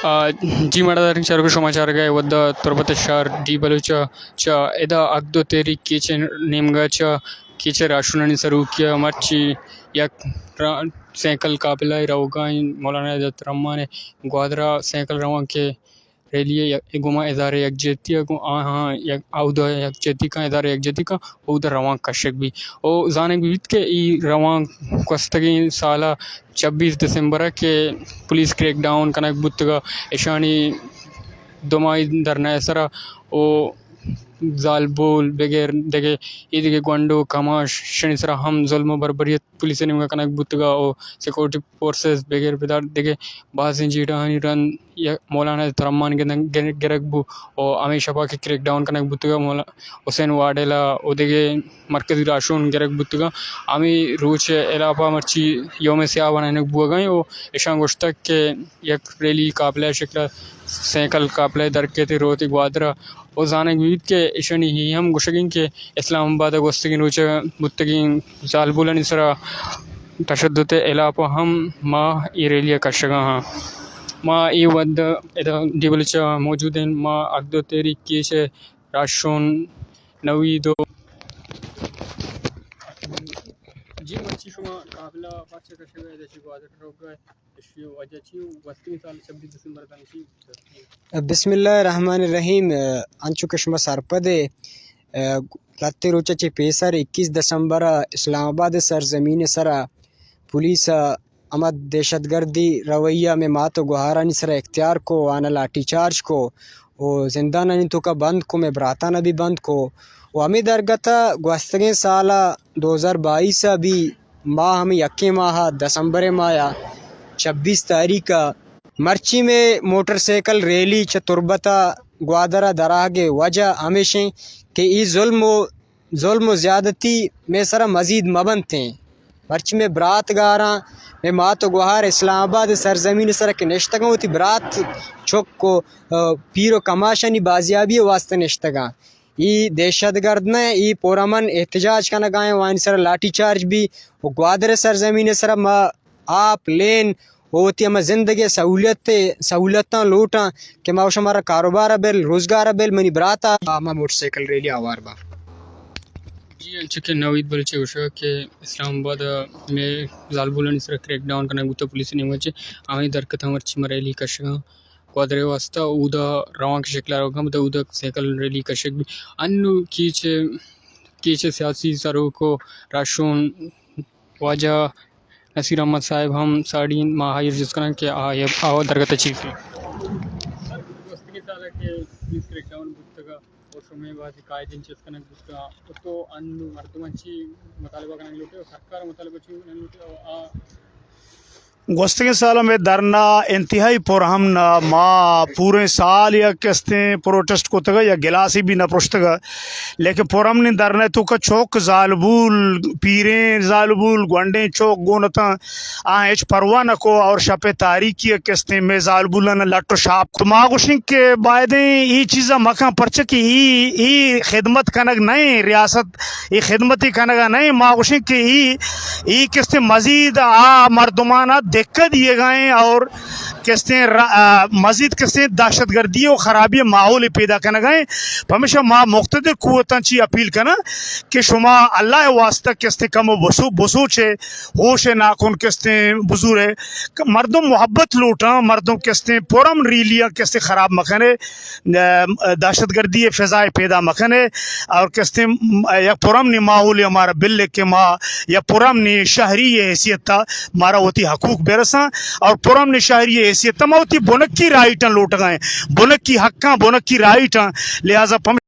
آ، جی مڑاداریں چاروکاں، شما چارگ ءَ اے وھد ءَ تربت ءِ شھر ڈیہہ بلوچ ءَ چہ ادا اگدو تحریک کیچ ءِ نیمگ ءَ چہ کیچ ءِ راہشونانی سروکی ءَ مرچی یک را-، سائیکل قافلہ ءَ روگ ءَ اِنت۔ مولانا حیدر الرحمان ءِ گوادر ءَ سائیکل روانک ءِ ریلی ءِ یک-، گوما اظہار یکجہتی ءَ گوں آہاں یک اودا یکجہتی کن، اظہار یکجہتی کن، اودا روانک کشگ بیت۔ او زانگ بیت کہ اے روانک گوستگیں سال ءَ چبیس دسمبر ءَ کہ پولیس کریک ڈاؤن کنگ بوتگ ءَ، اشانی دمائی دھرنا ءِ سرا او زالبول بگر دگہ، اے دگہ گونڈو کماش، اشانی سرا ہم ظلم و بربریت پولیس ءِ نیمگ ءَ کنگ بوتگ ءَ، او سیکورٹی فورسز بگر بدار دگہ بازیں جیڑہانی رند یک مولانا حیدر الرحمان گندگ گر-، گرگ بو، او ہمے شپ ءَ کہ کریک ڈاؤن کنگ بوتگ ءَ، مولا-، حسین واڈیلا او دگہ مرکزی راہشون گرگ بوتگ ءَ۔ ہمے روچ ءِ ہلاپ ءَ مرچی یوم سیاہ بنائینگ بوگ ءَ اِنت، او اشاں گوشتگ کہ یک ریلی قافلہ ءِ شکل ءَ، سائیکل قافلہ ءَ درکیت ءُ روت گوادر ءَ۔ او زانگ بیت کہ اشانی اے ہم گوشگ اِنت کہ اسلام آباد ءَ گوستگیں روچ ءَ بوتگیں زالبولانی سرا تشدد ءِ ہلاپ ءَ ہم ما اے ریلی ءَ کشگ ءَ آں۔ ما اے وھد ءَ ادا ڈیہہ بلوچ ءَ موجود ایں۔ ما اگدو تحریک کیچ ءِ راہشون نوید ءُ جی، مرچی شما قافلہ پرچہ کشگ ءَ ادا چہ گوادر روگ ءَ؟ اشی وجہ چی؟ گوستگیں سال چبیس دسمبر ءَ تنشی۔ بسم اللہ الرحمن الرحیم۔ انچو کہ شما سرپد ئے، لہتے روچ ءَ چہ پیسر اکیس دسمبر ءَ اسلام آباد ءِ سرزمین ءِ سرا پولیس ءَ ہما دہشت گردی رویہ مئے مات ءُ گوہارانی سرا اختیار کو، آناں لاٹھی چارج کو ءُ زندانانی توکا بند کو، مئے براتاں بھی بند کو۔ ءُ ہمے درگت ءَ گوستگیں سال ءَ دو ہزار بائیس ءَ بھی ماہ ہمے یکیں ماہ ءَ دسمبر ءِ ماہ ءَ چبیس تاریخ ءَ مرچی مئے موٹر سائیکل ریلی چہ تربت ءَ گوادر ءَ درآہگ ءِ وجہ ہمیش اِنت کہ اے ظلم ءُ، ظلم ءُ زیادتی مئے سرا مزید مہ بنتیں۔ مرچی مئے برات گاراں، مئے مات ءُ گوہار اسلام آباد ءِ سرزمین ءِ سرا کہ نشتگاں، وتی برات، چک ءُ، آ، پیر ءُ کماشانی بازیابی ءِ واستہ نشتگاں۔ اے دہشت گرد نہ، اے پرامن احتجاج کنگ ءَ ایں، آوانی سرا لاٹھی چارج بی ءُ گوادر ءِ سرزمین ءِ سرا ما آپ، لین ءُ وتی ہما زندگ ءِ سہولت، سہولتاں لوٹاں کہ ما شمارا کاروبار ءَ بل، روزگار ءَ بل، منی برات ءَ ما موٹر سائیکل ریلی ءَ ہوار باں۔ جی، انچو کہ نوید بلوچ ءَ گوشگ کہ اسلام آباد ءَ مئے زالبولانی سرا کریک ڈاؤن کنگ بوتگ پولیس ءِ نیمگ ءَ چہ، ہمے درگت ءَ مرچی ما ریلی کشگ ءَ آں گوادر ءِ واستہ، اودا روانک ءِ شکل ءَ روگ ءَ ایں، اودا سائیکل ریلی کشگ بیت۔ انو کیچ، کیچ ءِ سیاسی سروک ءُ راہشون واجہ نصیر احمد صاحب ہم ساڑی اِنت، ما آئی ءَ جست کناں کہ آ، آ درگت ءَ چی گوشیت۔ سر، گوستگیں سال ءَ کہ پولیس کریک ڈاؤن بوتگ ءُ شمئے بعضی قائدین چست کنگ بوتگ ءُ تو انو مردماں چی مطالبہ کنگ لوٹ ئے ءُ سرکار ءَ مطالبہ چی کنگ لوٹ ئے ءُ آ گوستگیں سال ءَ مئے دھرنا انتہائی پرامن ءَ، ما پوریں سال یک استیں پروٹسٹ کتگ ءُ یک گلاسے بھی نہ پرشتگ، لیکن پرامنیں دھرنا ءِ توکا چوک زالبول، پیریں زالبول، گونڈیں چوک گون اتاں، آ ہچ پرواہ نہ کو اور شپ ءِ تاریکی ءَ کستیں مئے زالبولاں لٹ ءُ شاپ کو۔ ما گوشیں کہ بایدیں اے چیزاں مکن، پرچہ کہ اے، اے خدمت کنگ نہ ایں، ریاست اے خدمتی کنگ ءَ نہ ایں۔ ما گوشیں کہ اے، اے کستیں مزید آ مردماں دکہ دیگ ءَ ایں اور کستیں را-، آ، مزید کستیں دہشت گردی ءُ خرابی ءِ ماحول پیدا کنگ ءَ ایں۔ پمیشا ما مقتدر قوتاں چی اپیل کناں کہ شما اللہ ءِ واستہ کستیں کمو بسو-، بسوچ ئے، ہوش ءِ ناکن کستیں بزور ئے۔ مردم محبت لوٹاں، مردم کستیں پرامن ریلیاں کستیں خراب مکن ئے، دہشت گردی ءِ فضا ءَ پیدا مکن ئے اور کستیں یک پرامنیں ماحول ءَ مارا بل کہ ما یک پرامنیں شہری ءِ حیثیت ءَ مارا وتی حقوق برساں اور پرامنیں شہری ءِ حیثیت ءَ ما وتی بنکی رائٹاں لوٹگ ءَ ایں، بنکی حقاں، بنکی رائٹاں۔ لہذا پم-